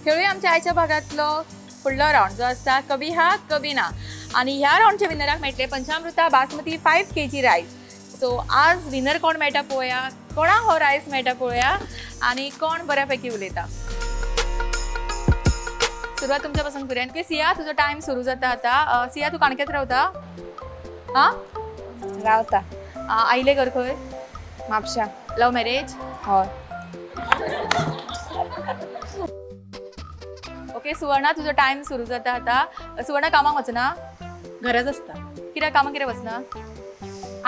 खेळूया आमच्या आयच्या भागांतलो फुडलो रावंड जो आसता कभी हा कभी ना. आनी ह्या रावंडच्या विनराक मेळटले Panchamruta basmati 5 kg rice. So आज विनर कोण मेळटा पळोवया, कोणाक हो रायस मेळटा पळोवया आनी कोण बऱ्या पैकी उलयता. सुरवात तुमच्या पासून करूया. ओके सिया, तुजो टायम सुरू जाता आता. सिया, तू काणक्यात रावता? हा. रावता. आयले घर खंय? म्हापशा. Love marriage? हय. ओके सुवर्णा, तुजो टायम सुरू जाता आता. सुवर्णा, कामाक वचना? घराच आसता. कित्याक कामाक कित्याक वचना?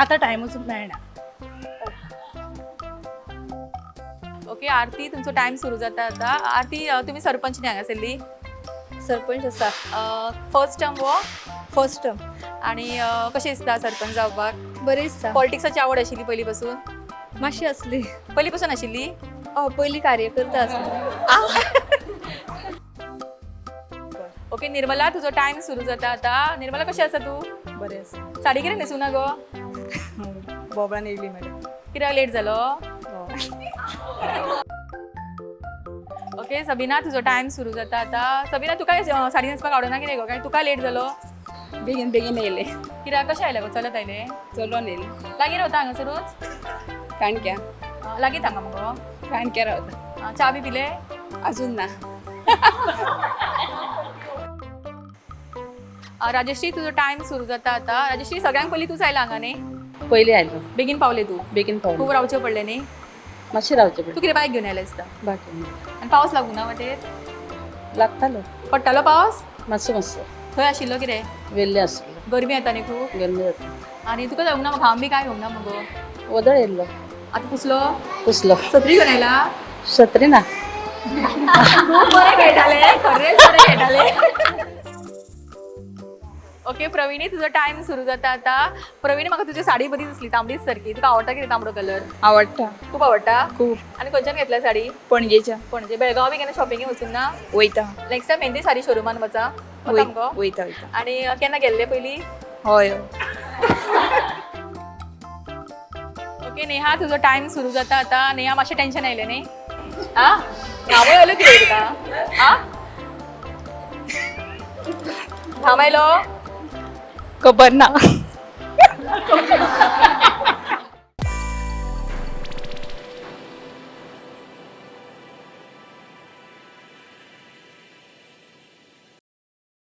आतां टायमूच मेळना. ओके आरती, तुमचो टायम सुरू जाता आता. आरती, तुम्ही सरपंच न्ही हांगासरली? सरपंच आसा. फर्स्ट टर्म वो? First term. आणि कशें दिसता सरपंच जावपाक? बरें दिसता. पॉलिटिक्साची आवड आशिल्ली पयलीं पासून? मातशी आसली. पयलीं पासून आशिल्ली? हय, पयलीं कार्यकर्ता आसली. ओके निर्मला, तुजो टायम सुरू जाता आता. निर्मला, कशें आसा तूं? बरें आसा. साडी कितें न्हेसूं ना गो? बोबळान येयली मॅडम. कित्याक लेट जालो? ओके सबीना, तुजो टायम सुरू जाता आता. सबीना, तुका साडी न्हेसपाक आवडना कितें गो? काय तुका लेट जालो? बेगीन बेगीन येयले. कित्याक कशें आयलें गो? चलत आयलें? चलोन येयले. लागीं रावता हांगासरूच? काणक्या. लागींच हांगा मुगो? काणक्या रावता. च्या बी पिले? अजून ना. राजश्री, तुजो टायम सुरू जाता आता. राजश्री, सगळ्यांक पयलीं तूच आयला हांगा न्ही? पयलीं आयलो. बेगीन पावले तूं? बेगीन खूब पावलो. रावचें पडलें न्ही? मातशें रावचें तूं पडलें. कितें बायक घेवन आयलें दिसता? बाकी आनी पावस लागूं ना वाटेर? लागतालो. पडटालो पावस? मातसो मातसो. थंय आशिल्लो कितें? वेल्ले आसलो. गरमी येता न्ही खूब? गरमी जाता. आनी तुका जावंक ना घाम बी काय घेवंक ना मगो? वदळ येयल्लो. आतां पुसलो? पुसलो. सत्री घेवन आयला? सत्री ना. खूब बरें खेळटाले, खरेंच बरें खेळटाले. ओके प्रवीणी, तुजो टायम सुरू जाता आता. प्रवीणी, म्हाका तुजी साडी बरी दिसली, तांबडीच सारकी. तुका आवडटा कितें तांबडो कलर? आवडटा. खूब आवडटा? खूब. आनी खंयच्यान घेतल्या साडी? पणजेच्या. पणजे. बेळगांव बी केन्ना शॉपिंगेक वचूंक ना? वयता. नेक्स्ट टायम मेहंदी साडी शोरुमान वचा. वता मगो? वयता वयता. आनी केन्ना गेल्ले पयलीं? हय. ओके नेहा, तुजो टायम सुरू जाता आता. नेहा, मातशें टेन्शन आयलें न्ही? आ, घामय आयलो कितें तुका? आ, घाम आयलो? खबर ना.